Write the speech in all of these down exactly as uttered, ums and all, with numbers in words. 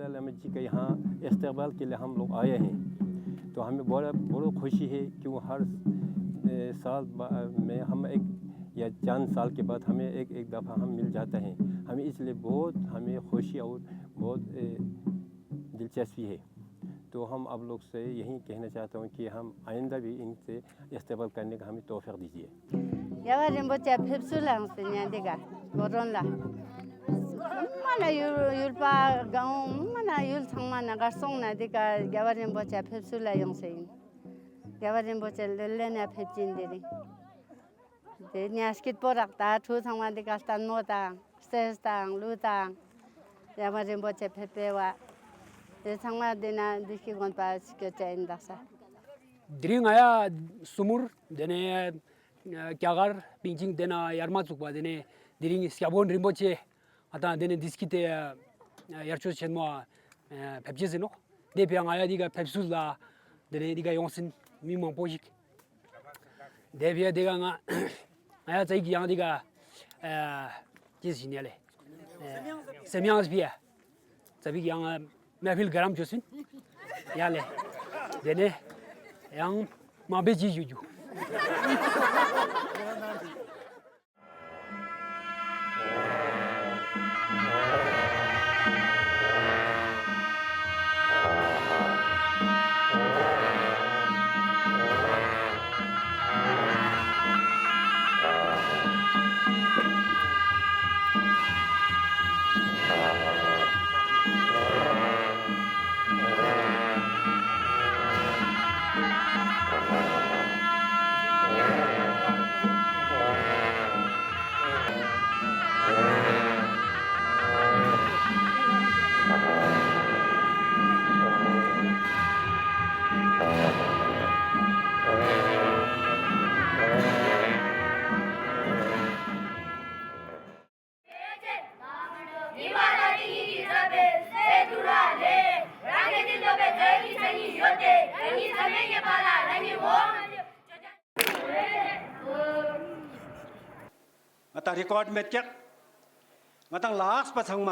लामा जी का यहाँ इस्तकबाल के लिए हम लोग आए हैं, तो हमें बड़ा, बड़ा खुशी है, क्यों हर, ए, साल बा-, में हम एक या चांद साल के बाद हमें एक, एक दफ़ा हम मिल जाता है। हमें इसलिए बहुत हमें खुशी और बहुत, ए, दिलचस्पी है। तो हम आप लोग से यही कहना चाहता हूँ कि हम आइंदा भी इनसे इस्तेमाल करने का हमें तौफीक दीजिए। རྒྱལ་བ་རིན་པོ་ཆེ་ཕེབས་བསུ་ལ་ཡོང་སྟེ་ཉན་འདི་ག་གོ་རོན་ལ། མ་ན་ཡུལ་ཡུལ་པ་གང་མ་ན་ཡུལ་ཚང་མ་ན་གར་སོང་ན་འདི་ག་རྒྱལ་བ་རིན་པོ་ཆེ་ཕེབས་བསུ་ལ་ཡོང་སེ་ཡིན། རྒྱལ་བ་རིན་པོ་ཆེ་ལོ་ལོན་ན་ཕེབས་ཀྱིན་འདི་རིང་། དེ་ཉ་སྐྱིད་པོ་རག་ད་ཁྲུ་ཚང་མ་འདི་ག་ལྟད་མོ་དང་། གསེར་དང་ལུག་དང་། རྒྱལ་བ་རིན་པོ་ཆེ་ཕེབས་པའི་བ། དེ་ཚང་མ་འདི་ན་འདི་སྐྱིད་དགོན་པ་སྐྱོད་ཅན་ཡིན་ད་ས། དེ་རིང་ང་ཡ་སུ་མུར་དེ་ནས་རྒྱ་གར་པིང་ཅིང་དེ་ན་ཡར་མ་བཙུགས་པ་དེ་ནས་དེ་རིང་སྐྱབས་མགོན་རིན་པོ་ཆེ་ང་དང་དེ་ནས་འདི་སྐྱིད་དེ་ཡར་ཆོས་ཆེན་མོ་ཕེབས་ཀྱི་ཟིན་ནོ། དེ་བས་ང་ཡ་འདི་ག་ཕེབས་བསུ་ལ་དེ་ནས་འདི་ག་ཡོང་སྲིད་མི་མང་པོ་ཞིག་དེ་བས་དེ་ག་ང་ང་ཡ་ཙ་ཡིག་ཡང་དེ་ག་ཅི་ཞིག་ནས་ལེ་སེམས་ཡང་སྤི་ཡ་ཙ་བིག་ཡང་མ་ཕིལ་ག་རམ་བྱོས་སིན་ཡ་ལེ། དེ་ནས་ཡང་མ་བེ་ཅི་ཞུ་རྒྱུ། ང་དང་རི་ཀོཌ་མེད་ཀྱག་ང་དང་ལགས་པ་ཚང་མ་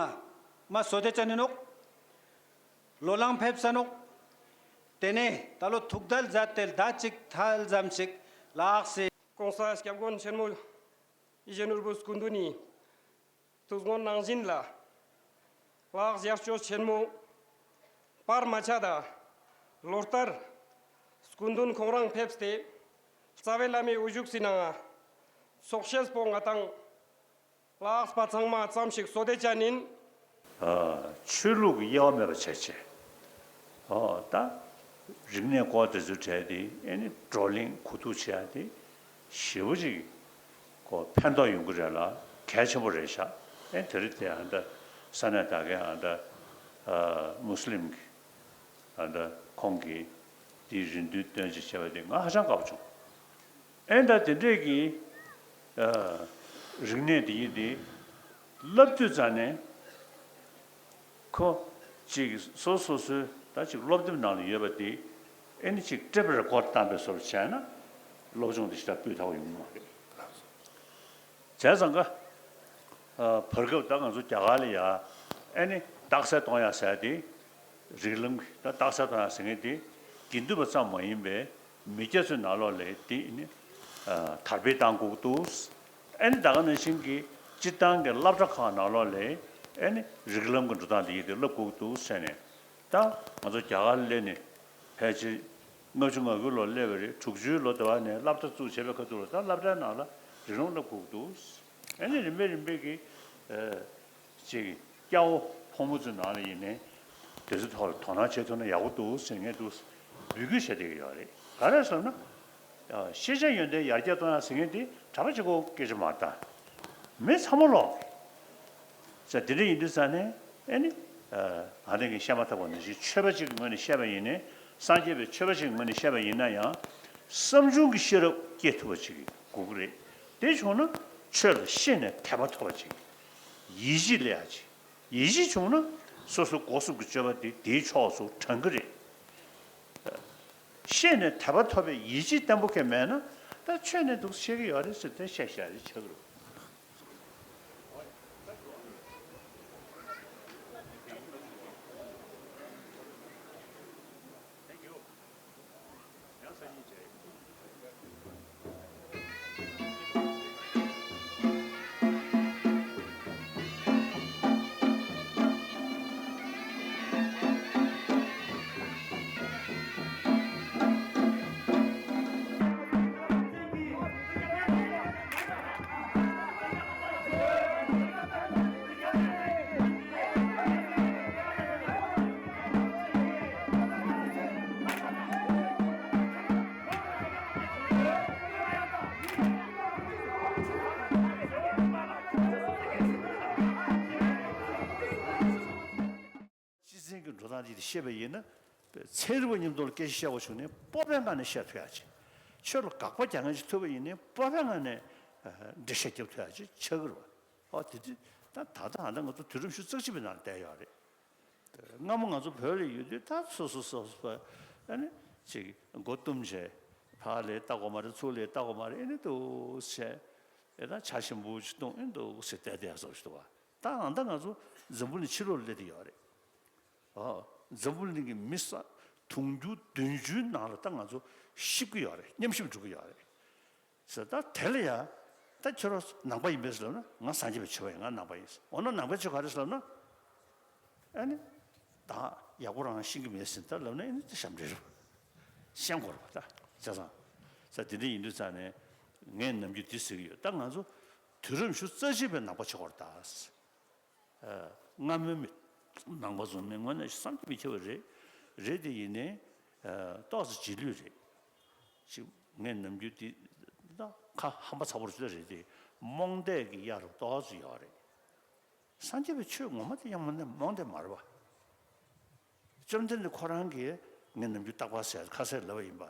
མ་བསོད་བདེ་ཅན་ནི་ནོག་ལོ་ལང་ཕེབས་ས་ནོག་དེ་ནས་ད་ལོ་ཐུགས་དལ་མཛད་དེ་ཟླ་གཅིག་ཐལ་ཙམ་ཞིག་ལགས་སེ། ༸གོང་ས་༸སྐྱབས་མགོན་ཆེན་མོ་ཡིད་བཞིན་ནོར་བུ་སྐུ་མདུན་ནི། ཐུགས་སྨོན་ནང་བཞིན་ལ། ལགས་ཡར་ཆོས་ཆེན་མོ་བར་མ་ཆད་ད་ལོ་ལྟར་སྐུ་མདུན་ཁོང་རང་ཕེབས་ཏེ་རྩ་བའི་བླ་མའི་དབུ་བཞུགས་སི་ནང་ཚོགས་ཤེས་པོ་ང་དང་ལགས་པ་ཚང་མ་ཙམ་ཞིག་བསོད་བདེ་ཅན་ཡིན། ཆོས་ལུགས་ཀྱི་དབྱེ་བ་མེད་པ་བྱས་བྱས། ཨོ་ད། རིག་གནས་སྐོར་དེ་ཚོའི་གྲས་དེ་ཨེ་ནི་བགྲོ་གླེང་གོ་བསྡུར་བྱེད་ཡ་དེ་ཞེ་པོ་ཅིག་གོ་ཕན་ཐོགས་ཡོང་གི་རེད་ལ་གལ་ཆེན་པོ་རེད་ཤག་ཨེ་དེ་རིང་དེ་ཨ་ད་ས་གནས་ད་གའི་ཨ་ད་མུ་སི་ལིམ་གི་ཨ་ད་ཁོང་གིས་དེའི་རེ་འདུན་བཏོན་ཅིག་བྱས་པ་དེ་ང་ཧ་ཅང་དགའ་པོ་བྱུང་། ཨེ་ད་དེ་འདྲས་ཀྱི་རིག་གནས་དེ་ཡིན་དེ་བསླབ་དུས་ཙང་ནས། ཁོ་གཅིག་སོ་སོ་སོའི་ད་ཅིག་སློབ་དེབ་ནང་ལ་ཡོད་པ་དེ་ཨེ་ནི་ཅིག་ཊེབ་རེ་ཀོཌ་བཏང་པའི་བཟོ་འདྲ་བྱས་ན་སློབ་སྦྱོང་དེ་ཞེ་དྲག་སྤུས་དག་ཡོང་གི་མ་རེད། བྱས་ཙང་ཀ་བར་སྐབས་ད་ང་ཚོ་རྒྱ་གར་ལ་ཡ་ཨེ་ནི་རྟགས་གསལ་གཏོང་ཡ་ཟེར་དེ་རིགས་ལམ་གྱི་ད་རྟགས་གསལ་གཏོང་ཡ་ཟེར་མཁན་དེ་དགེ་འདུན་པ་ཙམ་མ་ཡིན་པའི་མི་སྐྱ་ཚོའི་ནང་ལོགས་ལ་དེ་ནི་དར་སྤེལ་གཏང་དགོས་ཀྱི་འདུག་ཨེ་ནི་ད་ག་ནང་བཞིན་གྱི་སྤྱིར་བཏང་གི་སློབ་གྲྭ་ཁག་ནང་ལོགས་ལ་ཨེ་ནི་རིགས་ལམ་གྱི་འགྲོ་སྟངས་དེ་ཡིན་དེ་བསླབ་དགོས་ཀྱི་འདུག་ཟེར་ནས་ད་ང་ཚོ་རྒྱ་གར་ལ་སླེབས་ནས་ཕལ་ཆེར་ལྔ་བཅུ་ང་དགུ་ལོ་སླེབས་པ་རེད། དྲུག་ཅུའི་ལོ་དེ་བ་ནས་སློབ་གྲྭ་བཙུགས་བྱས་པའི་ཁ་ཐུག་ལ་ད་སློབ་གྲྭའི་ནང་ལ་རིགས་ལམ་བསླབ་དགོས་ཀྱི་འདུག་ཨེ་ནི་རིམ་པས་རིམ་པས་ཀྱི་ཅིག་སྐྱ་བོ་ཕོ་མོ་ཚོའི་ནང་ལ་ཡིན་ནའི་དེ་ཚོའི་ཐོག་ལ་དོ་སྣང་བྱེད་ཐུབ་ན་ཡག་པོ་འདུག་ཟེར་ངས་འདུག་འབོད་སྐུལ་བྱས་བསྡད་ཀྱི་ཡོད་རེད། ག་རེ་ཟེར་ན། ཤེས་བྱ་ཡོན་ཏན་ཡར་རྒྱས་གཏོང་ཡ་ཟེར་མཁན་དེ་གྲྭ་པ་གཅིག་པོ་སྐད་ཆ་མ་རེད་ད། མི་ཚང་མ་ལོག་ཟེར་དེ་འདྲ་ཡིན་དུས་ཙང་ནས་ཨེ་ནི། ང་རང་གིས་བཤད་མ་ཐག་པ་ནང་བཞིན་ཆོས་པ་གཅིག་གི་ངོས་ནས་བཤད་པ་ཡིན་ནའི་སངས་རྒྱས་པའི་ཆོས་པ་གཅིག་གི་ངོས་ནས་བཤད་པ་ཡིན་ན་ཡང་། བསམ་བྱུང་གི་ཤེས་རབ་སྐྱེ་ཐུབ་པ་ཅིག་དགོས་ཀྱི་རེད། དེ་བྱུང་ན་ཆོས་ལ་ཤེས་ནས་དད་པ་ཐོབ་པ་ཅིག་ཡིད་ཆེས་སླེབས་ཡ་ཅིག་ཡིད་ཆེས་བྱུང་ན་སོ་སོ་སྒོ་གསུམ་གྱི་སྤྱོད་པ་དེ་དེའི་ཕྱོགས་སུ་དྲང་གི་རེད། ཤེས་ནས་དད་པ་ཐོབ་པའི་ཡིད་ཆེས་བརྟན་པོ་གང་མེད་ན་ད་ཆོས་ནས་འདུག་ཤེས་ཀྱི་ཡོད་རེད་ཟེར་དེ་བཤད་བཤད་རེད་ཆགས་ཀྱི་རེད། དེ་བཤད་པ་ཡིན་ན། ཚན་རིག་པ་མཉམ་དུ་ལ་སྐད་ཆ་བཤད་པ་བྱུང་ནས་སྤོབས་པའི་ངང་ནས་བཤད་ཐུབ་ཡག་ཅིག་ཆོས་ལ་དགག་པ་རྒྱག་མཁན་ཅིག་ཐུབ་པ་ཡིན་ནའི་སྤོབས་པའི་ངང་ནས་འགྲེལ་བཤད་རྒྱབ་ཐུབ་ཡག་ཅིག་ཆགས་ཀྱི་རེད་བ། ཨོ་དེ་དུས་ད་ད་ལྟ་ད་ལྟ་ང་ཚོ་དུས་རབས་ཉི་ཤུ་རྩ་གཅིག་པའི་ནང་ལ་བསྡད་ཡོད་རེད། སྔ་མོ་ང་ཚོ་བོད་ལ་ཡོད་དུས་ད་སོ་སོ་སོ་སོ་ཨ་ནི་ཅིག་མགོ་བཏུམས་བྱས་ཕར་ལ་ལྟ་དགོས་མ་རེད། ཚུར་ལ་ལྟ་དགོས་མ་རེད། ཨེ་ནི་འདུག་བྱས་ཨེ་ད་ཇ་ཞིམ་པོ་ཅིག་བཏུང་ཨེ་འདུག་ཟེར་བསྡད་བསྡད་ཡག་བཟོ་ཞིག་འདུག་བ། ད་ཨང་ད་ང་ཚོ་འཛམ་བུ་གླིང་ཕྱི་ལོགས་ལ་སླེབས་བསྡད་ཡོད་རེད། ཨོ། འཛམ་བུ་གླིང་གི་མི་ས་དུང་ཕྱུར་བདུན་ཅུའི་ནང་ལ་ད་ང་ཚོ་གཤིབ་ཀྱི་ཡོད་རེད། མཉམ་གཤིབ་འགྲོ་གི་ཡོད་རེད། ཟེར་ད་དེ་ལ་ཡ། ད་ཁྱོད་རང་ནང་པ་ཡིན་པས་ཟེར་ལབ་ན་ང་སངས་རྒྱས་པའི་ཆོས་པ་ཡིན། ང་ནང་པ་ཡིན། འོ་ན་ནང་པའི་ཆོས་ག་རེ་ཟེར་ལབ་ན། ཨ་ནི། ད་ཡག་པོ་རང་ཤེས་ཀྱི་མེད་ཟེར་ད་ལབ་ན་ཨ་ནི་ད་ཞབས་འདྲེན་རེད། ཤེས་དགོས་རེད་པ་ད། བྱས་ཙང་། ས་དེ་འདྲ་ཡིན་དུས་ཙང་ནས་ངས་ནམ་རྒྱུན་འདི་ཟེར་གྱི་ཡོད། ད་ང་ཚོ་དུས་རབས་ཉི་ཤུ་རྩ་གཅིག་པའི་ནང་པ་བྱེད་དགོས་རེད་ད། སྔ་མོའི་མི་ནང་པ་ཚོ་ནི་དངོས་གནས་བསམ་གྱིས་མི་ཁྱབ་པ་རེད། རེད་དེ་ཡིན་ནའི་ཏོག་ཙམ་རྗེས་ལུས་རེད། ཅིག་ངས་ནམ་རྒྱུན་དེ་ད་ཁ་ཧམ་པ་ཚ་པོ་རེད་དེ་རེད་དེ་རྨོངས་དད་ཀྱི་གཡའ་རུ་ཏོག་ཙམ་ཡོད་རེད། སངས་རྒྱས་པའི་ཆོས་ངོ་མ་དེ་ཡང་མ་ནས་རྨོངས་དད་མ་རེད་པ། བཅོམ་ལྡན་འདས་ཁོ་རང་གིས་ངས་ནམ་རྒྱུན་རྟག་པར་ཟེར་ཁ་གསལ་ལབ་པ་ཡིན་པ།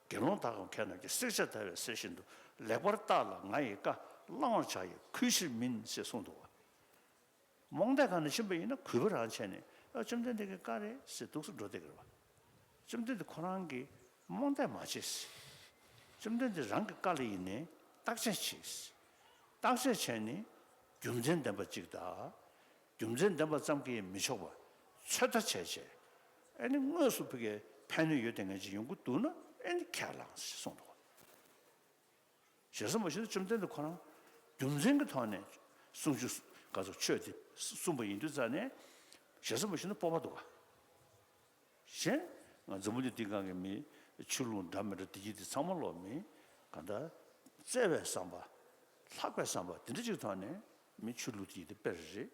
དགེ་སློང་དག་གམ་མཁས་རྣམས་ཀྱིས། བསྲེག་བཅད་བརྡར་བའི་གསེར་བཞིན་དུ། ལེགས་པར་བརྟགས་ལ་ང་ཡི་བཀའ། བླང་བར་བྱ་ཡི་གུས་ཕྱིར་མིན། ཞེས་གསུངས་འདུག་བ། རྨོངས་དད་སྒང་ནས་ཕྱིན་པ་ཡིན་ན་གུས་པ་རང་བྱས་ནས་ཨ་བཅོམ་ལྡན་འདས་ཀྱི་བཀའ་རེད་ཟེར་འདུག་སེ་འགྲོ་བསྡད་ཀྱི་རེད་བ། བཅོམ་ལྡན་འདས་ཁོ་རང་གིས་རྨོངས་དད་མ་བྱེད། བཅོམ་ལྡན་འདས་རང་གི་བཀའ་ལ་ཡིན་ནའི་བརྟག་དཔྱད་བྱེད། བརྟག་དཔྱད་བྱས་ནས་རྒྱུ་མཚན་ལྡན་པ་གཅིག་དང་། རྒྱུ་མཚན་ལྡན་པ་ཙམ་གྱིས་མི་ཆོག་པ། ཚོད་ལྟ་བྱས་བྱས། ཨ་ནི་དངོས་སུ་ཕ་གིའི་ཕན་ནུས་ཡོད་བསྡད་མཁན་ཅིག་ཡོང་གི་འདུག་ན་ཨ་ནི་ཁས་བླངས་ཞེས་གསུངས་འདུག། ཞེ་ས་མ་ཞུ་ན་བཅོམ་ལྡན་འདས་ཁོ་རང་རྒྱུ་མཚན་གྱི་ཐོག་ནས་གསུང་ཆོས་ག་ཚོད་ཆོས་དེ་གསུངས་པ་ཡིན་དུས་ཙང་ནས་ཞེ་ས་མ་ཞུ་ན་སྤོབས་པ་འདུག་ག། གཞན་ང་འཛམ་བུ་གླིང་འདི་སྒང་གི་མི་ཆོས་ལུགས་འདྲ་མི་འདྲ་དེ་གྱིས་དེ་ཚང་མ་ལོག་མི་གང་ལྟར་བརྩེ་བའི་བསམ་པ་ལྷག་པའི་བསམ་པ་དེ་འདྲ་ཅིག་ཐོག་ནས་མི་ཆོས་ལུགས་དེ་གྱིས་དེ་དཔེ་རེད།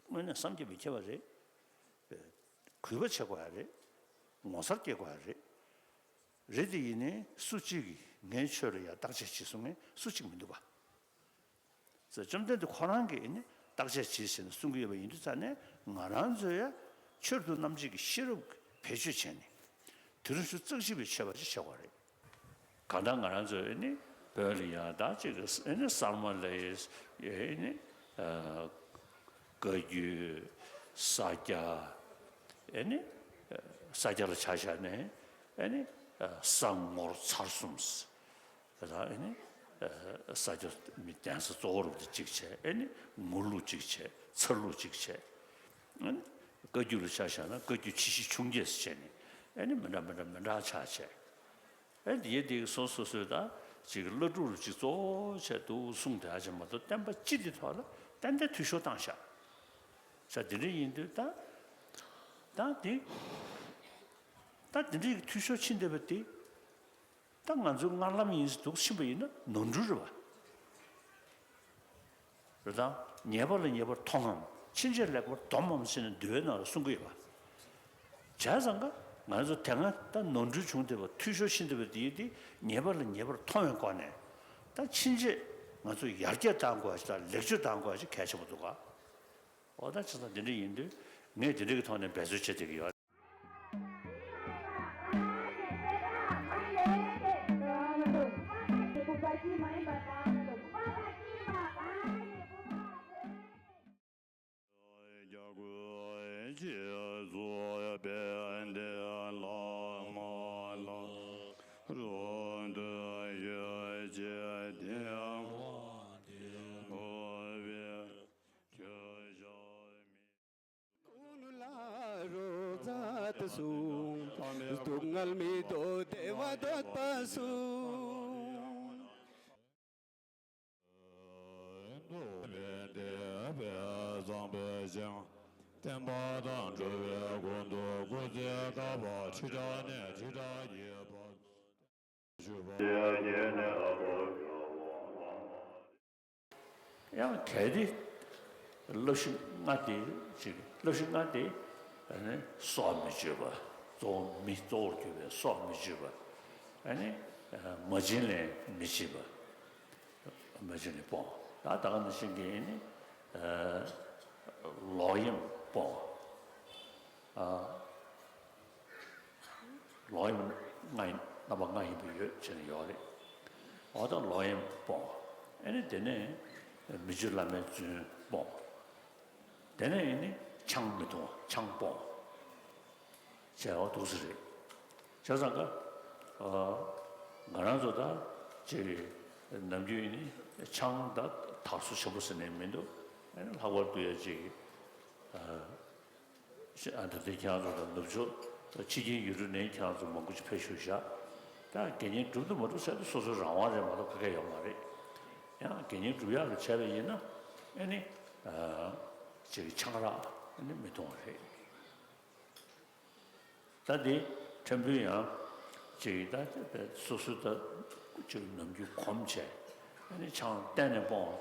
དངོས་གནས་བསམ་གྱིས་མི་ཁྱབ་པ་རེད། གུས་པ་བྱེད་དགོས་ཡ་རེད། ངོ་མཚར་སྐྱེ་དགོས་ཡ་རེད། རེད་དེ་ཡིན་ནའི་སུ་གཅིག་གིས་ངའི་ཆོས་ལ་ཡ་བརྟག་དཔྱད་བྱེད་གསུང་མཁན་སུ་གཅིག་མི་འདུག་ག། ཟེར་བཅོམ་ལྡན་འདས་ཁོ་རང་གིས་ནི་བརྟག་དཔྱད་བྱེད་ཟེར་ནས་གསུང་གི་ཡོད་པ་ཡིན་དུས་ཙང་ནས་ང་རང་ཚོས་ཡ་ཆོས་སྡུག་རྣམ་འབྱེད་ཀྱི་ཤེས་རབ་བེད་སྤྱོད་བྱས་ནས་དུས་རབས་ཉི་ཤུ་རྩ་གཅིག་པའི་ཆོས་པ་ཅིག་བྱེད་དགོས་རེད། གང་ལྟར་ང་རང་ཚོས་ནི་བོད་ལ་ཡང་ད་ཅིག་ནི་གསར་མ་ལ་ཡི་ནི་བཀའ་བརྒྱུད་ས་སྐྱ་ནི་ས་སྐྱ་ལ་ཆ་བཞག་ནས་ནི་ས་ངོར་ཚར་གསུམ། ད་ནི་ས་སྐྱ་མི་གདན་ས་གཙོ་བོ་རུ་དེ་གཅིག་བྱས། ནི་ངོར་ལུགས་གཅིག་བྱས། ཚར་ལུགས་གཅིག་བྱས། བཀའ་བརྒྱུད་ལ་ཆ་བཞག་ན་བཀའ་བརྒྱུད་ཆེ་བཞི་ཆུང་བརྒྱད་ཟེར་བྱས་ནས་ནི་མི་འདྲ་མི་འདྲ་མི་འདྲ་ཆགས་བྱས། ཨེ་འདི་ཡེ་འདི་སོ་སོ་སོའི་ད་ཅིག་བླ་སྒྲུབ་རུ་ཅིག་གཙོ་བོ་བྱས་འདུག་གསུངས་དེ་ཨ་ཅེ་མ་གཏོགས་བསྟན་པ་སྤྱི་དེ་ཐོག་ལ་ཏན་ཏན་འཐུས་ཤོར་བཏང་ཤག་ས་དེ་འདྲ་ཡིན་དུས་ད་ད་འདི་ད་དེ་འདྲའི་འཐུས་ཤོར་ཕྱིན་བསྡད་པ་དེ་ད་ང་ཚོའི་སྔར་ལམ་ཡིན་ཟེར་འདུག་ཕྱིན་པ་ཡིན་ན་ནོར་འཁྲུལ་རེད་བ། རེད་དང་། ཉེས་པ་ལ་ཉེས་པར་མཐོང་ངམ། ཕྱིན་ཆད་ལེགས་པར་སྡོམ་མམ་ཟེར་ནས་འདུལ་བའི་ནང་ལ་གསུང་གི་ཡོད་པ། བྱས་ཙང་ཀ་ང་ཚོ་དེ་སྔ་ད་ནོར་འཁྲུལ་བྱུང་བསྡད་པ་འཐུས་ཤོར་ཕྱིན་བསྡད་པ་དེ་དེ་ཉེས་པ་ལ་ཉེས་པར་མཐོང་བའི་སྒོ་ནས་ད་ཕྱིན་ཆད་ང་ཚོ་ཡར་རྒྱས་གཏང་དགོས་ཡ་ཞིག་དང་ལེགས་བཅོས་གཏང་དགོས་ཡ་ཞིག་གལ་ཆེན་པོ་འདུག་ག། འོ་ད་བྱས་ཙང་དེ་འདྲ་ཡིན་དུས་ངས་དེ་འདྲ་གི་ཐོག་ནས་འབད་རྩོལ་བྱེད་བསྡད་ཀྱི་ཡོད། ཀུན་ལ་རོ་མཛད་གསུངས། སྡུག་བསྔལ་མི་འདོད་བདེ་བ་འདོད་པ་གསུངས། བསྟན་པ་དང་འགྲོ་བའི་དགོངས་དོན་སྐུ་ཚེ་བསྐལ་པ་ཁྲི་ཕྲག་ནས་ཁྲི་ཕྲག་གི་བར། ཡང་གལ་ཏེ་བསླབ་གཞི་ལྔ་དེ་ཅིག་བསླབ་གཞི་ལྔ་དེ་ཨ་ནི་སྲོག་མི་གཅོད་པ། གཙོ་བོ་མི་གཙོ་བོར་གྱུར་པའི་སྲོག་མི་གཅོད་པ། ཨ་ནི་མ་བྱིན་ལེན་མི་བྱེད་པ། མ་བྱིན་ལེན་སྤོང་། ད་ད་ག་ནང་བཞིན་གྱི་ཨ་ནི་ལོག་གཡེམ་སྤོང་། ཨ་ ལོག་གཡེམ་ལྔ་ཡིན། རྣམ་པ་ལྔ་ཡིན་པ་ཡོད་ཅེས་ནས་ཡོད་རེད། འོ་ད་ལོག་གཡེམ་སྤོང་། ཨ་ནི་དེ་ནས་མི་བརྗོད་བླ་མའི་རྫུན་སྤོང་། དེ་ནས་ཨ་ནི་ཆང་མི་འཐུང་བ། ཆང་སྤོང་། བྱས་པ་འདུག་སེ་རེད། བྱས་ཙང་ཀ་ཨ་ང་རང་ཚོ་ད་ཅིག་ནམ་རྒྱུན་ནི་ཆང་ད་དར་སོ་ཆེན་པོ་ཟེར་ནས་མི་འདུག་ཨ་ནི་ལྷག་པར་དུ་ཡ་ཅིག་ཨ་ཨ་ད་ལྟའི་ཁྱེད་རང་ཚོ་ད་ནུབ་ཕྱོགས་ཕྱི་རྒྱལ་ཡུལ་གྲུ་ནས་ཁྱེད་རང་ཚོ་མང་པོ་ཅིག་ཕེབས་བཞུགས་བཞག་ད་དགེ་བསྙེན་སྒྲུབ་དང་མ་སྒྲུབ་ཟེར་དུས་སོ་སོའི་རང་དབང་རེད་མ་གཏོགས་ག་གེ་ཡོད་མ་རེད། ཡང་དགེ་བསྙེན་སྒྲུབ་ཡག་ལ་བྱས་པ་ཡིན་ན་ཨ་ནི་ཨ་ཅིག་ཆང་རག་ཨ་ནི་མི་འཐུང་བ་རེད། ད་དེ་ཕྲན་བུ་ཡང་ཅིག་ད་སོ་སོ་ད་ཅིག་ནམ་རྒྱུན་གོམས་བྱས་ཨ་ནི་ཆང་གཏན་ནས་སྤོང་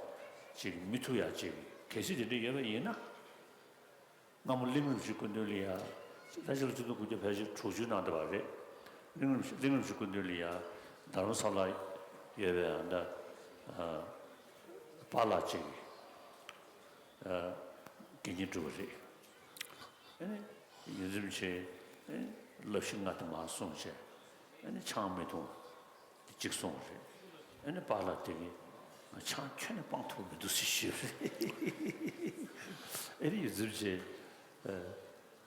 ཅིག་མི་ཐུབ་ཡ་ཅིག་གལ་སྲིད་དེ་འདྲ་ཡོད་པ་ཡིན་ན། སྔ་མོ་གླིང་རིན་པོ་ཆེའི་སྐུ་མདུན་ལ་ཡ། ད་ཕྱི་ལོ་ཆིག་སྟོང་དགུ་བརྒྱ་ཕལ་ཆེར་དྲུག་ཅུ་ནང་དུ་བ་རེད། གླིང་རིན་པོ་ཆེ་གླིང་རིན་པོ་ཆེའི་སྐུ་མདུན་ལ་ཡ། རྡ་རམ་ས་ལ་ཡོད་པའི་ཨ་ད་ཨ་པཱ་ལགས་ཅིག་ཨ་དགེ་བསྙེན་སྒྲུབ་པ་རེད། ཨ་ནི་ཡུལ་འཛིན་ཆེ་ཨ་ནི་བསླབ་གཞི་ལྔ་དེ་མར་སྲུང་བྱས་ཨ་ནི་ཆང་མི་འཐུང་། གཅིག་སོང་རེད། ཨ་ནི་པཱ་ལགས་དེ་གིས་ང་ཆང་ཁྱོན་ནས་སྤང་ཐུབ་མི་འདུག་ཟེར་ཞུས་རེད། ཨ་ནི་ཡུལ་འཛིན་ཆེ་ཨ་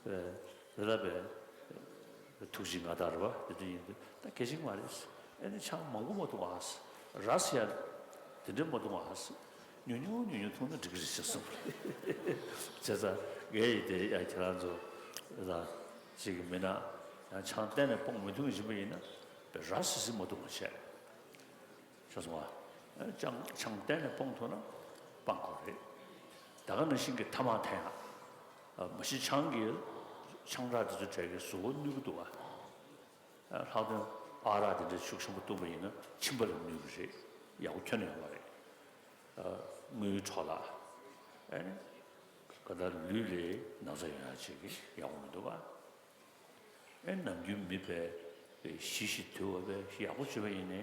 ཨ་རེ་ལ་བས་ཐུགས་རྗེ་ང་དང་རེད་བ་དེ་འདྲ་ཡིན་དུས་ད་གལ་ཆེན་མ་རེད། ཨ་ནི་ཆང་མང་པོ་མ་འཐུང་ཨ། ར་ཟེར་ཡ་དེ་འདྲ་མ་འཐུང་ཨ། ཉུང་ཉུང་ཉུང་ཉུང་འཐུང་ན་འགྲིག་གི་རེད་ཟེར་གསུངས་རེད། བྱས་ཙང་ངས་ཡིན་དེ་ཡ་ཁྱེད་རང་ཚོ་ལ་ཅིག་མིན་ན་ཡང་ཆང་གཏན་ནས་སྤོང་མི་འཐུང་བཞིན་པ་ཡིན་ན་ར་ཟེར་ཟེར་མ་འཐུང་བ་བྱས། ཤེས་སོང་ང་། ཆང་ཆང་གཏན་ནས་སྤོང་ཐུབ་ན་སྤང་དགོས་རེད། ད་ག་ནང་བཞིན་གྱི་ཐ་མག་འཐེན་ཡག་མ་གཞི་ཆང་གིས་ཆང་རག་དེ་ཚོ་འདྲ་གི་གཟུགས་པོ་གནོད་ཀྱི་འདུག་ག་ལྷག་དོན་ཨ་རག་དེ་འདྲ་ཤུགས་ཆེན་པོ་བཏུངས་པ་ཡིན་ན་མཆིན་པ་ལ་གནོད་ཀྱི་རེད། ཡག་པོ་ཁྱོན་ནས་ཡོད་མ་རེད། དངུལ་འཕྲོ་བརླག་ཨ་ནི་ག་ད་ལུས་ལ་ན་ཚ་ཡོང་ཡག་ཅིག་གི་ཡག་པོ་མི་འདུག་ག་ཨེ་ནམ་རྒྱུན་མི་བས་ཞི་ཞིང་དུལ་བ་བས་ཡག་པོ་བྱེད་པ་ཡིན་ནའི་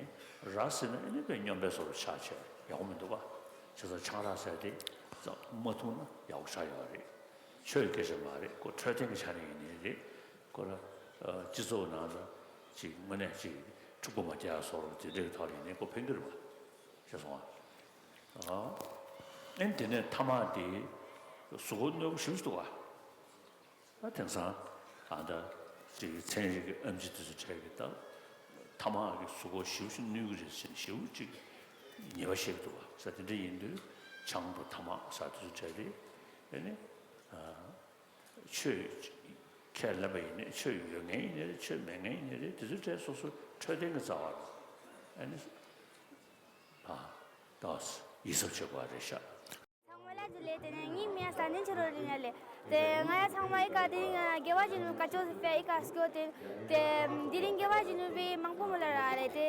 ར་ཟེར་ན་ཨེ་ནི་བས་སྨྱོན་པའི་བཟོ་འདྲ་ཆགས་བྱས་ཡག་པོ་མི་འདུག་ག་བྱས་ཙང་ཆང་རག་ཟེར་དེ་ཙམ་མ་འཐུང་ན་ཡག་པོ་ཆགས་ཡོད་རེད། ཆོས་སྐད་ཆ་མ་རེད། ཁོ་འཕྲོད་བསྟེན་གྱི་ཆ་ནས་ཡིན་ནའི་རེད། ཁོ་ར་སྤྱི་ཚོགས་ནང་ལ་ཅིག་དངོས་གནས་ཅིག་འཁྲུག་པ་མ་རྒྱག་བཟོ་འདྲ་དེ་འདྲའི་ཐོག་ལ་ཡིན་ནའི་ཁོ་ཕན་གྱི་རེད་པ། ཤེས་སོང་ཨ། ཨེ་དེ་ནས་ཐ་མག་དེ་གཟུགས་པོ་གནོད་པ་ཞེ་པོ་ཅིག་འདུག་ག་ཨ་དེང་སང་ཨ་ད་ཅིག་ཚན་རིག་གི་ཨེམ་ཆི་དེ་ཚོ་བྲལ་གི་ད་ཐ་མག་གིས་གཟུགས་པོ་ཞེ་པོ་ཅིག་གནོད་གི་རེད་ཟེར་ནས་ཞེ་པོ་ཅིག་ཉེས་པ་བཤད་གི་འདུག་ག་ས་དེ་འདྲ་ཡིན་དུས་ཆང་དང་ཐ་མག་ས་དེ་ཚོ་བྲལ་ཏེ་ཨེ་ནི་ཨ་ཆོས་ཁས་ལེན་པ་ཡིན་ནའི་ཆོས་ཡོད་མཁན་ཡིན་ནའི་རེད། ཆོས་མེད་མཁན་ཡིན་ནའི་རེད། དེ་ཚོ་བྲལ་སོ་སོ་འཕྲོད་བསྟེན་གི་རྩ་བ་རེད། ཨེ་ནི་ཨ་ད་ཡིད་གཟབ་བྱེད་དགོས་པ་རེད་ཤག་ཚང་མ་ལ་ཇུ་ལེ། དེ་ནས་ངའི་མིང་ས་ནན་ཆུ་རོ་རིང་ཡ་ལེ། དེ་ང་ཡ་ཚང་མ་ཨི་ཀ་དེ་རིང་དགེ་བ་བྱིན་ནུ་ཀ་ཅོ་སི་ཕེ་ཨི་ཀ་སྐྱོ་དེ། དེ་དེ་རིང་དགེ་བ་བྱིན་ནུ་བི་མང་པོ་མོ་ལ་ར་རེད་དེ།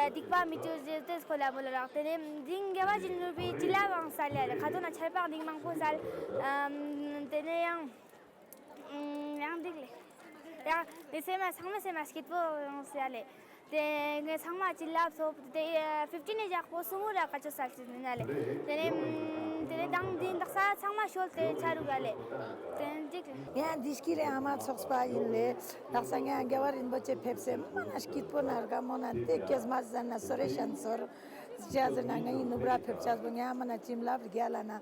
སྡིག་པ་མི་བཅོ་རྗེས་དེ་སྐོ་ལ་མོ་ལ་རག་དེ་ནས་དེ་རིང་དགེ་བ་བྱིན་ནུ་བི་ཅི་ལ་བང་ས་ལ་རེད། ཁ་ཐོ་ན་ཆར་པག་དེ་མང་པོ་ས་ལ། དེ་ནས་ཡང་ཡང་འགྲིག་ལེ། ཡང་དེ་སེམས་མ་ཚང་མ་སེམས་མ་སྐྱིད་པོ་ཡོང་ཟེར་ཡ་ལེ། དེ་ངས་ཚང་མ་ཅི་ལབ་སོ་དེ་ཕིབ་ཊིན་ནས་ཡག་པོ་སུ་མོ་ར་ཀ་ཅོ་སལ་ཅི་ནི་ན་ལེ། དེ་ནས་དེ་ནས་དང་དེ་འདག་ས་ཚང་མ་ཤོད་དེ་ཆ་རུག་ཡ་ལེ། དེ་ནས་འགྲིག་ལེ། ཡང་འདི་སྐྱིད་རེ་ཨ་མ་ཚོགས་པ་ཡིན་ལེ། འདག་ས་ངས་རྒྱལ་བ་རིན་པོ་ཆེ་ཕེབས་སེ་མ་ན་སྐྱིད་པོ་ན་རྒ་མོ་ན་དེ་སྐྱེས་མ་ཟན་ན་སོ་རེ་ཤན་ཚོར། ཅི་ཟེར་ན་ང་ཡི་ནུབ་ར་ཕེབས་ཆགས་པོ་ངའི་ཨ་མ་ན་ཅིམ་ལབ་རྒྱ་ལ་ན་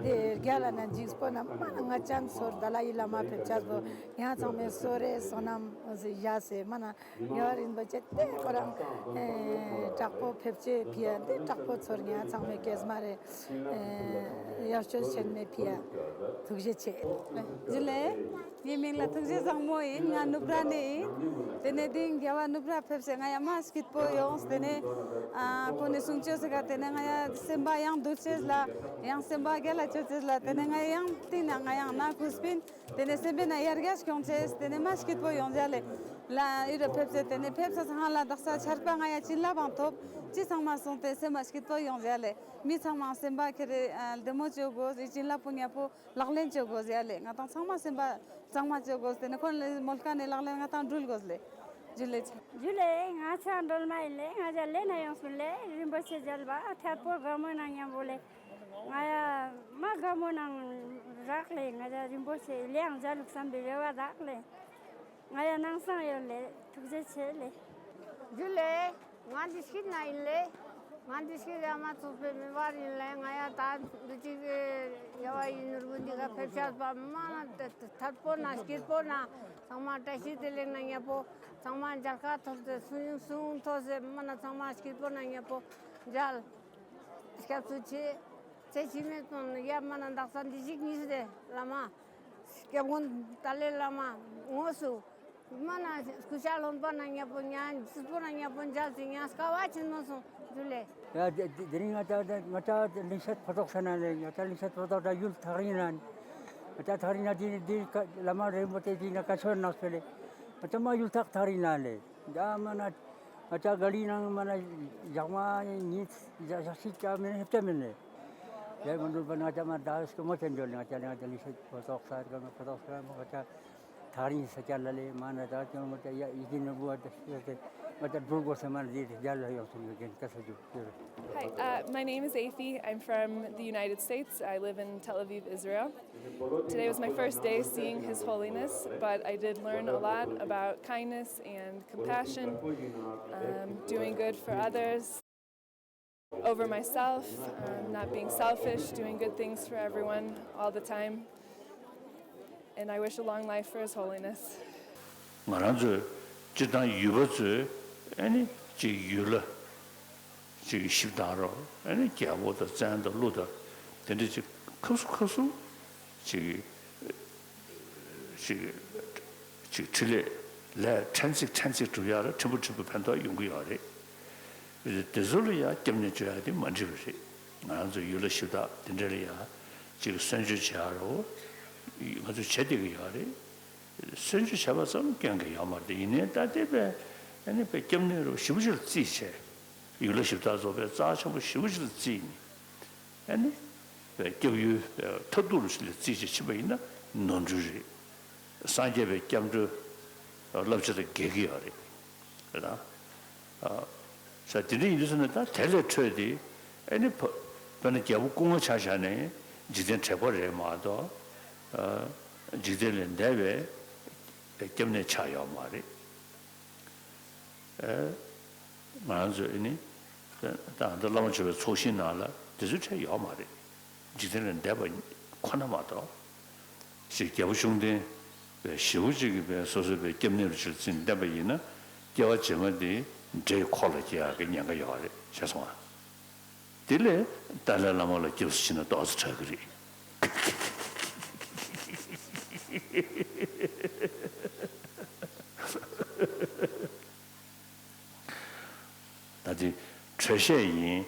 དེ་རྒྱ་ལ་ན་འཇིགས་པོ་ན་མ་ན་ང་ཅན་ཚོར་ད་ལ་ཡི་བླ་མ་ཕེབས་ཆགས་པོ་ང་ཚང་མའི་སོ་རེ་བསོད་ནམས་བཞག་སེ་མ་ན་ངེ་བ་རིན་པོ་ཆེ་དེ་ཁོ་རང་དྲག་པོ་ཕེབས་ཆེ་ཕི་ཡ་དེ་དྲག་པོ་ཚོར་ང་ཚང་མའི་སྐྱེས་མ་རེ་ཡར་ཤོད་ཆེན་མེ་ཕི་ཡ་ཐུགས་རྗེ་ཆེ། ཇུ་ལེ། ངའི་མིང་ལ་ཐུགས་རྗེ་བཟང་མོ་ཡིན། ང་ནུབ་ར་ནས་ཡིན། དེ་ནས་དེ་རྒྱལ་བ་ནུབ་ར་ཕེབས་སེ་ང་ཡ་མ་སྐྱིད་པོ་ཡོངས། དེ་ནས་ཨ་ཁོ་ནས་གསུང་ཆོས་ཟེར་ག་དེ་ནས་ང་ཡ་སེམས་པ་ཡང་འདུལ་ཆེས་ལ་ཡང་སེམས་པ་རྒྱལ་ལ་ཆོས་ཆེས་ལ་དེ་ནས་ང་ཡང་སྟེང་ན་ང་ཡང་ན་ཁུ་སྤིན་དེ་ནས་སེམས་པའི་ན་ཡར་རྒྱས་སྐྱོང་ཆེས་དེ་ནས་མ་སྐྱིད་པོ་ཡོང་རྒྱ་ལེ། ལ་ཨི་རུ་ཕེབས་སེ་དེ་ནས་ཕེབས་ས་ཚང་ལ་དག་ས་ཆར་པ་ང་ཡ་བྱིན་རླབས་བང་ཐོབ་ཅི་ཚང་མ་སོང་སྟེ་སེམས་མ་སྐྱིད་པོ་ཡོང་རྒྱ་ལེ། མི་ཚང་མ་སེམས་པ་ཁེ་རེ་ལྡེ་མོ་བཅོ་དགོས་ཨི་བྱིན་རླབས་པོ་ཉ་པོ། ལག་ལེན་བཅོ་དགོས་ཟེར་ཡ་ལེ། ང་དང་ཚང་མ་སེམས་པ་གཙང་མ་བཅོ་དགོས་ཟེར་ནས་ཁོ་ལ་མོལ་ཁ་ནས་ལག་ལེན་ང་དང་འགྲུལ་དགོས་ལེ། ཇུ་ལེ་ཆེ། ཇུ་ལེ། ང་ཚང་སྒྲོལ་མ་ཡིན་ལེ། ང་ཅག་ལེ་ན་ཡོང་སོང་ལེ། རིན་པོ་ཆེ་མཇལ་བ་ཐད་པོ་དགའ་མོ་ནང་མཉམ་པོ་ལེ། ང་ཡ་མ་དགའ་མོ་ནང་རག་ལེ། ང་ཅག་རིན་པོ་ཆེ་ལེའང་མཇལ་ལུགས་བསམ་པའི་རེ་བ་རག་ལེ། ང་ཡང་ནང་སང་ཡོད་ལེ། ཐུགས་རྗེ་ཆེ་ལེ། རྒྱུ་ལེ། ང་འདི་ཤི་ན་ཡིན་ལེ། ང་འདི་ཤི་ར་མ་ཚུགས་པའི་མི་བར་ཡིན་ལེ། ང་ཡང་ད་འདི་ཅིག་ཡ་བ་ཡིན་ནོར་བུ་འདི་ག་ཕེབས་ཤག་པ་མ་ན་ཐར་པོ་ན་སྐྱིད་པོ་ན་ཚང་མ་བཀྲ་ཤིས་བདེ་ལེགས་ན་ཉེ་པོ་ཚང་མ་མཇལ་ཁ་ཐོབ་ཚེ་སུན་སུན་ཐོབ་ཚེ་མ་ན་ཚང་མ་སྐྱིད་པོ་ན་ཉེ་པོ་མཇལ། སྐྱབས་སུ་མཆི། ཚེ་ཕྱི་མའི་དོན་ཡ་མ་ན་དག་ས་འདི་ཞིག་གཉིས་སུ་དེ་བླ་མ། སྐྱབས་མགོན་ཏཱ་ལའི་བླ་མ་དངོས་སུ་མ་ན་སྐུ་ཤ་ལྷོན་པ་ན་ཉ་པོ་ཉ་སྲིད་པོ་ན་ཉ་པོ་མཇལ་ཏེ་ཉ་སྐ་བ་ཆེན་མོ་སོང་ཇུ་ལེ། ཡ་དེ་དེ་དེ་རིང་ང་ད་ད་ང་ད་ལིང་ཤེད་ཕོ་ཏོག་ས་ན་ལེ། ང་ད་ལིང་ཤེད་ཕོ་ཏོག་ད་ཡུལ་ཐག་རིང་ན་ང་ད་ཐག་རིང་ན་དེ་དེ་བླ་མ་རིན་པོ་ཆེ་དེ་ན་བཀའ་ཆོས་ནག་ཚོ་ལེ། ང་ད་མ་ཡུལ་ཐག་ཐག་རིང་ན་ལེ། ད་མ་ན་ང་ད་ག་ལི་ནང་མ་ན་ཞག་མ་ཉིན་ཞག་ཞག་ཤིག་ཀྱང་མིན་ཧེབ་ཀྱང་མིན་ལེ། ཡ་མ་འགྲུབ་པ་ན་ང་ད་མ་ད་སྐུ་མོ་ཆེན་འཇོལ་ལེ། ང་ད་ལེ་ང་ད་ལིང་ཤེད་ཕོ་ཏོག་ས་ར་ང་ཕོ་ཏོག་ས་ར་མ་ང་ད། ཐག་རིང་ས་སྐྱ་ལ་ལེ་མ་ན་ད་ཀྱང་མ་ད་ཡ་ཡི་གེ་ནོར་བུ་བ་ད་ཤི་ཏེ་མ་ད་འགྲོ་དགོས་ས་མ་ལ་དེ་དེ་རྒྱ་ལ་ཡོང་སོང་ཡོད་ཀྱིན་ཀ་ས་ཇུ་ཡོད། Hi, uh, my name is Afi. I'm from the United States. I live in Tel Aviv, Israel. Today was my first day seeing His Holiness, but I did learn a lot about kindness and compassion, um, doing good for others. Over myself, um, not being selfish, doing good things for everyone all the time. And I wish a long life for His Holiness. ང་རང་ཚོས་སྤྱིར་བཏང་ཡུལ་པ་ཚོས་ཨ་ནི་ཅིག་ཡུལ་ལ་ཅིག་ཞིབ་བཏང་རོགས། ཨ་ནི་རྒྱལ་པོ་དང་བཙན་དང་ཀླུ་དང་དེ་འདྲ་ཅིག་ཁབ་སུ་ཁབ་སུ་ཅིག་ཅིག་ཅིག་འཕྲིན་ལས་ལས་ཕྲན་ཚེགས་ཕྲན་ཚེགས་སྒྲུབ་ཡག་ལ་ཕྲན་བུ་ཕྲན་བུ་ཕན་ཐོགས་ཡོང་གི་ཡོད་རེད། དེ་ཚོ་ལ་ཡང་སྐྱབས་གནས་བཅོལ་ཡག་དེ་མ་འགྲིག་པ་རེད། ང་རང་ཚོ་ཡུལ་ལ་ཞིབ་བཏགས་དེ་འདྲ་ལ་ཡང་ཅིག་གསོལ་མཆོད་བྱེད་ཡག་རོ། ང་ཚོ་བྱེད་བསྡད་ཀྱི་ཡོད་རེད། གསོལ་མཆོད་བྱས་པ་ཙམ་སྐྱོན་གྱི་ཡོད་མ་རེད། ཡིན་ནའི་ད་ལྟའི་པའི་ཨ་ནི་པའི་སྐྱབས་གནས་རོ་ཞེ་པོ་ཅིག་ལ་བརྩིས་བྱས། ཡུལ་ལ་ཞིབ་བཏགས་ཚོ་པའི་རྩ་ཆེན་པོ་ཞེ་པོ་ཅིག་ལ་བརྩིས་ནས། ཨ་ནི། སྐྱབས་ཡུལ་མཐར་ཐུག་ལ་རྩིས་བྱེད་ཕྱིན་པ་ཡིན་ན་ནོར་འཁྲུལ་རེད། སངས་རྒྱས་པའི་སྐྱབས་འགྲོའི་བསླབ་བྱ་དང་འགལ་གྱི་ཡོད་རེད། རེད་དང་། ས་དེ་འདྲ་ཡིན་དུས་ཙམ་ནས་ད་དེ་ལས་འཕྲོས་ཏེ་ཨ་ནི་བ་དཔེར་ན་རྒྱལ་པོ་སྐུ་ངོ་ཆ་བཞག་ནས་འཇིག་རྟེན་དྲེགས་པ་རེད་མ་གཏོགས། འཇིག་རྟེན་ལས་འདས་པའི་སྐྱབས་གནས་ཆགས་ཡོད་མ་རེད། ང་རང་ཚོས་ཨ་ནི། ད་ལྟ་བླ་མ་མཆོད་པའི་ཚོགས་ཞིང་ནང་ལ་དེ་ཚོའི་གྲས་ཡོད་མ་རེད། འཇིག་རྟེན་ལས་འདས་པ་ཁོ་ན་མ་གཏོགས། ཞེས་རྒྱལ་པོ་བཅོམ་ལྡན་པའི་ཞེ་པོ་ཅིག་གིས་པའི་སོ་སོའི་པའི་སྐྱབས་གནས་རུ་ཅིག་བརྩིས་ནས་བསྟན་པ་ཡིན་ན། སྐྱེ་བ་རྗེས་མ་དེ་འདྲེ་ཡི་འཁོར་ལ་སྐྱེ་ཡག་གི་ཉེན་ཁ་ཡོད་རེད་ཤེས་སོང་ང་། དེ་ལས་ཏཱ་ལའི་བླ་མ་ལ་སྐྱབས་སུ་མཆི་ན་ཏོག་ཙམ་དྲག་གི་རེད། ད་དེ་འཕྲོས་བཤད་ཡིན།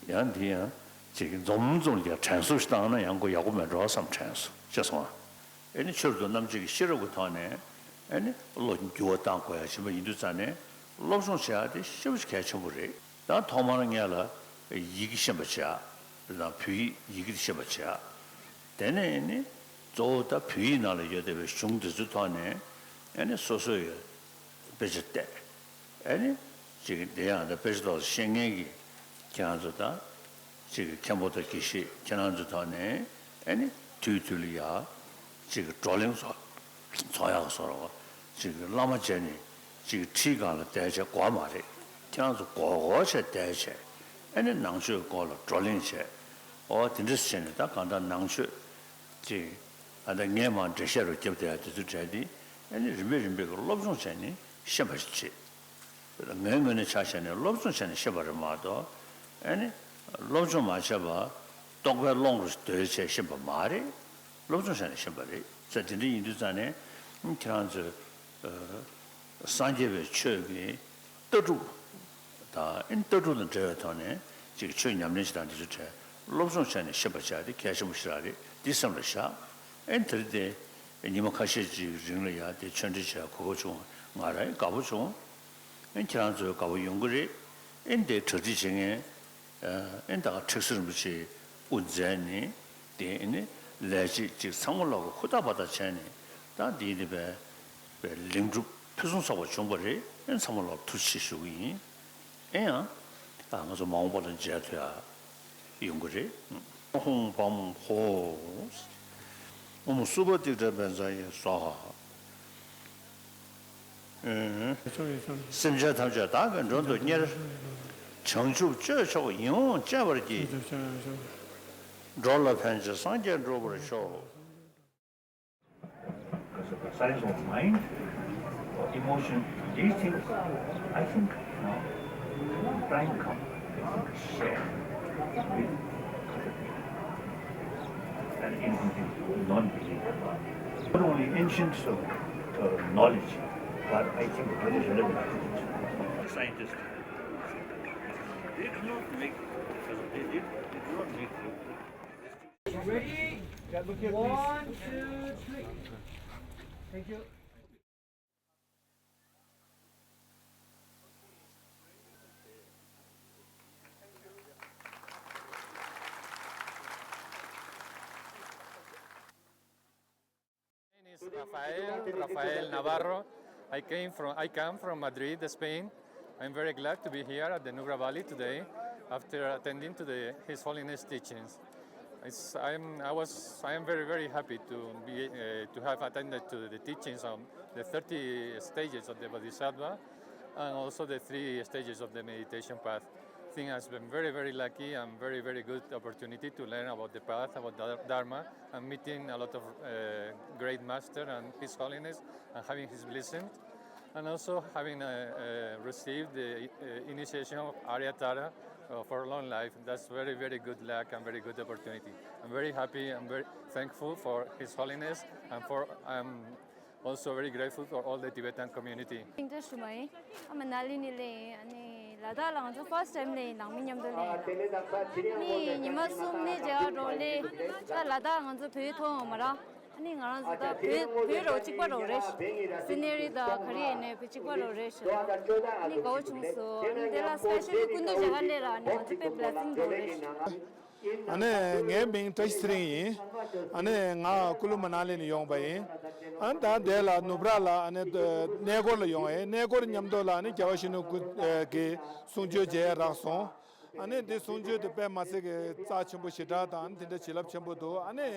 ཡང་འདི་ཡང་ཅིག་འཛོམས་འཛོམས་ཀྱང་དྲན་གསོ་ཞིག་བཏང་ན་ཡང་ཁོ་ཡག་པོ་མེད་འགྲོ་བསམ་དྲན་སོང་ཤེས་སོང་ཨ། ཨེ་ནི་ཆོས་རབ་ཏུ་རྣམ་འབྱེད་ཀྱི་ཤེས་རབ་ཀྱི་ཐོག་ནས་ཨེ་ནི་བློ་འགྱུར་བ་བཏང་དགོས་ཡ་ཕྱིན་པ་ཡིན་དུས་ཙང་ནས་སློབ་སྦྱོང་བྱེད་ཡ་དེ་ཤེས་པ་ཞིག་གལ་ཆེན་པོ་རེད། ད་ཐོག་མར་ངས་ལ་ཡི་གེ་ཤེས་པ་བྱེད་ཡ་དང་བོད་ཡིག་ཡི་གེ་དེ་ཤེས་པ་བྱེད་ཡ། དེ་ནས་ཨེ་ནི་གཙོ་བོ་ད་བོད་ཡིག་ནང་ལ་ཡོད་བསྡད་པའི་གཞུང་དེ་ཚོའི་ཐོག་ནས་ཨེ་ནི་སོ་སོ་ཡི་དཔེ་ཆ་བལྟས། ཨེ་ནི། ཅིག་འདི་ཡང་ད་དཔེ་ཆ་ཐོག་ཤེས་མཁན་གྱི་ཁྱེད་རང་ཚོ་དང་། ཅིག་མཁན་པོ་དང་དགེ་བཤེས་ཁྱེད་རང་ཚོའི་ཐོག་ནས་ཨེ་ནི་དུས་དུས་ལ་ཡ། ཅིག་བགྲོ་གླེང་ཚོགས་ཚོགས་ཡག་བཟོ་རོགས། ཅིག་བླ་མ་མཇལ་ནས་ཅིག་ཁྲིའི་སྒང་ལ་བསྡད་བྱས་དགོས་མ་རེད། ཁྱེད་རང་ཚོ་སྒོར་སྒོར་བྱས་བསྡད་བྱས་ཨེ་ནི་ནང་ཆོས་སྐོར་ལ་བགྲོ་གླེང་བྱས། ཨོ་དེ་འདྲ་བྱས་ནས་ད་གང་ལྟར་ནང་ཆོས་ཅིག་ཨ་ད་ངས་མར་འགྲེལ་བཤད་རུ་བརྒྱབ་བསྡད་ཡ་དེ་ཚོ་གྲས་དེ་ཨེ་ནི་རིམ་པས་རིམ་པས་ཀྱི་སློབ་སྦྱོང་བྱས་ནས་ཤེས་པ་ཞིག་བྱེད། ངའི་ངོས་ནས་ཆ་བཞག་ནས་སློབ་སྦྱོང་བྱས་ནས་ཤེས་པ་རེད་མ་གཏོགས། ཨེ་ནི། སློབ་སྦྱོང་མ་བྱས་པ། རྟོག་པའི་ཀློང་རུ་སྡོད་བྱས་ཤེས་པ་མ་རེད། སློབ་སྦྱོང་བྱས་ནས་ཤེས་པ་རེད། ས་དེ་འདྲ་ཡིན་དུས་ཙང་ནས། ཁྱེད་རང་ཚོས། སངས་རྒྱས་པའི་ཆོས་ཀྱི་ལྟ་གྲུབ། དང་ཨེ་ནི་ལྟ་གྲུབ་དང་འབྲེལ་བའི་ཐོག་ནས་ཅིག་ཆོས་ཉམས་ལེན་བྱེད་སྟངས་འདི་ཚོ་གྲས་སློབ་སྦྱོང་བྱས་ནས་ཤེས་པ་བྱ་དེ་གལ་ཆེན་པོ་ཞིག་རང་རེད། འདི་སེམས་ལ་བཞག་ཨེ་ནི་དེ་རིང་དེ། ཉི་མ་ཁ་ཤས་ཅིག་རིང་ལ་ཡ་དེ་ཆོས་འབྲེལ་བྱས་གོ་སྐབས་བྱུང་། ང་རང་དགའ་པོ་བྱུང་། ཨེ་ཁྱེད་རང་ཚོའི་དགའ་པོ་ཡོང་གི་རེད། ཨེ་འདི་གྲ་སྒྲིག་བྱེད་མཁན། ཨེ་ད་ག་ཁྲེགས་སེ་རིན་པོ་ཆེ་དབུ་མཛད་ནས་དེ་ཨེ་ནི་ལས་བྱེད་ཅིག་ཚང་མ་ལོག་གི་ཧུར་ཐག་བ་ཐག་བྱས་ནས་ད་འདི་ནི་པའི་པའི་ལེགས་གྲུབ་ཕུན་སུམ་ཚོགས་པ་བྱུང་བ་རེད། ཨེ་ཚང་མ་ལོག་ཐུགས་རྗེ་ཆེ་ཞུ་གི་ཡིན། ཨེ་ཡང་ད་ང་ཚོ་མ་འོངས་པ་ལ་མཇལ་ཐུབ་ཡ་ཡོང་གི་རེད། ཧོང་བམ་ཧོ། ཨོཾ་སུ་པ་ཏིཥྛ་བཛྲ་ཡེ་སྭཱ་ཧཱ། སེམས་ཅན་ཐམས་ཅད་བདག་གིས་མགྲོན་དུ་གཉེར། བྱང་ཆུབ་སྤྱོད་མཆོག་ཡིད་འོང་སྤྱད་པར་བགྱི། འགྲོ་ལ་ཕན་ཕྱིར་སངས་རྒྱས་འགྲུབ་པར་ཤོག Because of the size of mind or emotion, these things, I think, you know, time come, they should share with other people. And in, in, in non-belief, not only ancient so, uh, knowledge, but I think very relevant. Scientists, they do not make, they did, they do not make Ready? One, two, three. Thank you. Name is Rafael, Rafael Navarro. I came from, I come from Madrid, Spain. I'm very glad to be here at the Nubra Valley today after attending to the, His Holiness teachings. It's, I'm, I was, I am very, very happy to be, uh, to have attended to the teachings on the thirty stages of the Bodhisattva and also the three stages of the meditation path. I think I've been very, very lucky and very, very good opportunity to learn about the path, about Dhar-, Dharma, and meeting a lot of, uh, great master and His Holiness and having his blessings. And also having, uh, uh, received the, uh, initiation of Arya Tara, uh, for long life. That's very, very good luck and very good opportunity. I'm very happy. I'm very thankful for His Holiness and for, I'm also very grateful for all the Tibetan community. ཨིན་ཏྲ་ཤུ་མ་ཡིན། ཨ་མ་ན་ལི་ནི་ལེ་ཡིན། ཨ་ནི་ལ་དྭགས་ལ་ང་ཚོ་first time ལེ་ཡིན། ནང་མི་མཉམ་དུ་ལེ་ཡིན། ཨ་ནི་ཉི་མ་གསུམ་ནི་མཇལ་ཁ་འགྲོ་ལེ། ད་ལ་དྭགས་ང་ཚོ་བོད་མཐོང་ཡོད་མ་རེད། ཨ་ནི་ང་རང་ཚོ་ད་བོད་བོད་རོ་གཅིག་པ་རོ་རེད། སི་ནེ་རི་དང་ག་རེ་ཡིན་ནའི་བོད་གཅིག་པ་རོ་རེད་ཤག་ཨ་ནི་དགའ་བོ་བྱུང་སོང་། ཨ་ནི་དེ་ལ་སི་པེ་ཤལ་ལི་སྐུ་མདུན་མཇལ་ཁ་སླེབས་ར། ཨ་ནི་ང་ཚོ་དཔེ་བི་ལེ་སིང་རོ་རེད་ཤག་ཨ་ནི་ངའི་མིང་བཀྲ་ཤིས་ཚེ་རིང་ཡིན། ཨ་ནི་ང་ཀུ་ལུ་མ་ན་ལི་ནས་ཡོང་པ་ཡིན། ཨ་ནི་ད་འདི་ལ་ནུབ་ར་ལ་ཨ་ནི་གནས་སྐོར་ལ་ཡོང་བ་ཡིན། གནས་སྐོར་མཉམ་དུ་ལ་ཨ་ནི་རྒྱལ་བ་ཡིད་བཞིན་ནོར་བུ་གི་གསུང་ཆོས་མཇལ་རག་སོང་། ཨ་ནི་འདི་གསུང་ཆོས་དེ་དཔེ་མ་སྲིད་ཀྱི་རྩ་ཆེན་པོ་ཞེ་དྲག་དང་དེ་འདྲ་བྱིན་རླབས་ཆེན་པོ་འདུག་ཨ་ནི་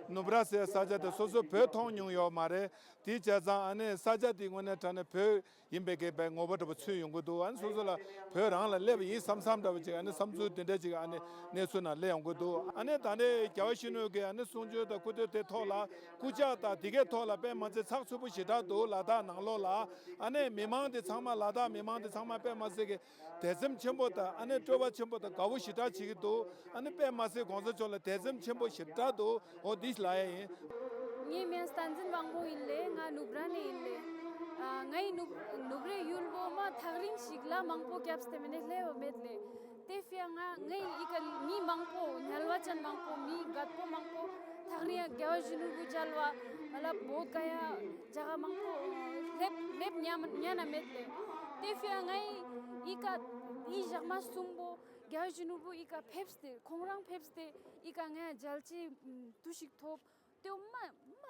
ནུབ་ར་ཟེར་ས་ཆ་དེ་སོ་སོ་བོད་མཐོང་མྱོང་ཡོད་མ་རེད། དེ་བྱས་ཙང་ཨ་ནི་ས་ཆ་དེ་དངོས་གནས་དྲང་གནས་བོད་ཡིན་པའི་གི་དཔེ་ངོ་བོ་འདྲ་པོ་མཚོན་ཡོང་གི་འདུག་ཨ་ནི་སོ་སོ་ལ་བོད་རང་ལ་སླེབས་པ་ཡིན་བསམ་བསམ་འདྲ་པོ་ཅིག་ཨ་ནི་བསམ་ཚུལ་དེ་འདྲ་ཅིག་ཨ་ནི་གནས་ཚུལ་ནང་སླེབས་ཡོང་གི་འདུག་ཨ་ནི་ད་ལྟའི་རྒྱལ་བ་ཡིད་བཞིན་ནོར་བུ་གི་ཨ་ནི་གསུང་ཆོས་དང་སྐུ་དེབ་དེ་ཐོག་ལ་སྐུ་ཕྱག་དང་དེ་གའི་ཐོག་ལ་དཔེ་མ་ཚད་ཚགས་ཚུད་པོ་ཞེ་དྲག་འདུག་ལ་དྭགས་ནང་ལོགས་ལ། ཨ་ནི་མི་མང་དེ་ཚང་མ་ལ་དྭགས་མི་མང་དེ་ཚང་མ་དཔེ་མ་ཚད་ཀྱི་དད་སེམས་ཆེན་པོ་དང་ཨ་ནི་སྤྲོ་བ་ཆེན་པོ་དང་དགའ་བོ་ཞེ་དྲག་བྱེད་ཀྱི་འདུག་ཨ་ནི་དཔེ་མ་ཚད་གོང་ས་མཆོག་ལ་དད་སེམས་ཆེན་པོ་ཞེ་དྲག་འདུག་འོ་འདི་ལ་ཡ་ཡིན། ངའི་མིང་བསྟན་འཛིན་དབང་པོ་ཡིན་ལེ། ང་ནུབ་ར་ནས་ཡིན་ལེ། ཨ་ངའི་ནུབ་ནུབ་རའི་ཡུལ་བོ་མ་ཐག་རིང་ཞིག་ལ་མང་པོ་སྐྱབས་ཏེ་མིན་ནས་སླེབས་པ་མེད་ལེ། དེ་ཕིའ་ང་ངའི་ཡི་ག་མི་མང་པོ་ཉལ་བ་ཅན་མང་པོ་མི་རྒད་པོ་མང་པོ་ཐག་རིང་རྒྱལ་བ་ཡིད་བཞིན་ནོར་བུ་མཇལ་བ་ལ་བོད་ག་ཡ་རྒྱ་གར་མང་པོ་སླེབས་སླེབས་ཉམས་ཉན་ན་མེད་ལེ། དེ་ཕིའ་ངའི་ཡི་ག་ཡི་ཞག་མ་གསུམ་པོ་རྒྱལ་བ་ཡིད་བཞིན་ནོར་བུ་ཡི་ག་ཕེབས་ཏེ་ཁོང་རང་ཕེབས་ཏེ་ཡི་ག་ང་མཇལ་ཅི་དུས་ཤིག་ཐོབ། དེ་མ་མ་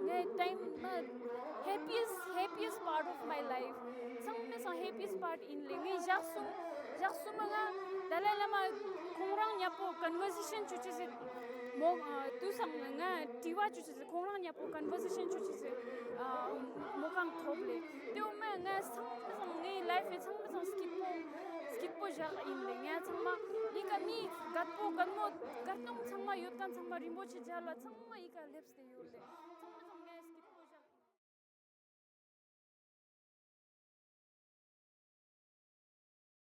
ངའི་time མ་happiest happiest part of my life ཚང་མའི་སང་happiest part ཡིན་ལེ། ངའི་ཞག་གསུམ་ཞག་གསུམ་མ་ང་ཏཱ་ལའི་བླ་མ་ཁོང་རང་ཉག་པོ་conversation བྱེད་ཅི་ཟེར་མོ་དུས་སང་ང་དྲི་བ་བྱེད་ཅི་ཁོང་རང་ཉག་པོ་conversation བྱེད་ཅི་ཟེར་མོ་གང་ཐོབ་ལེ། དེ་འོ་མ་ང་ཚང་མ་ཚང་ངའི་life ཚང་མ་ཚང་སྐྱིད་པོ་སྐྱིད་པོ་ཞག་ཡིན་ལེ། ང་ཚང་མ་ཡི་ག་མི་རྒད་པོ་རྒད་མོ་རྒད་སྟོང་ཚང་མ་ཡོད་མཁན་ཚང་མ་རིན་པོ་ཆེ་མཇལ་བ་ཚང་མ་ཡི་ག་སླེབས་ཏེ་ཡོད་ལེ།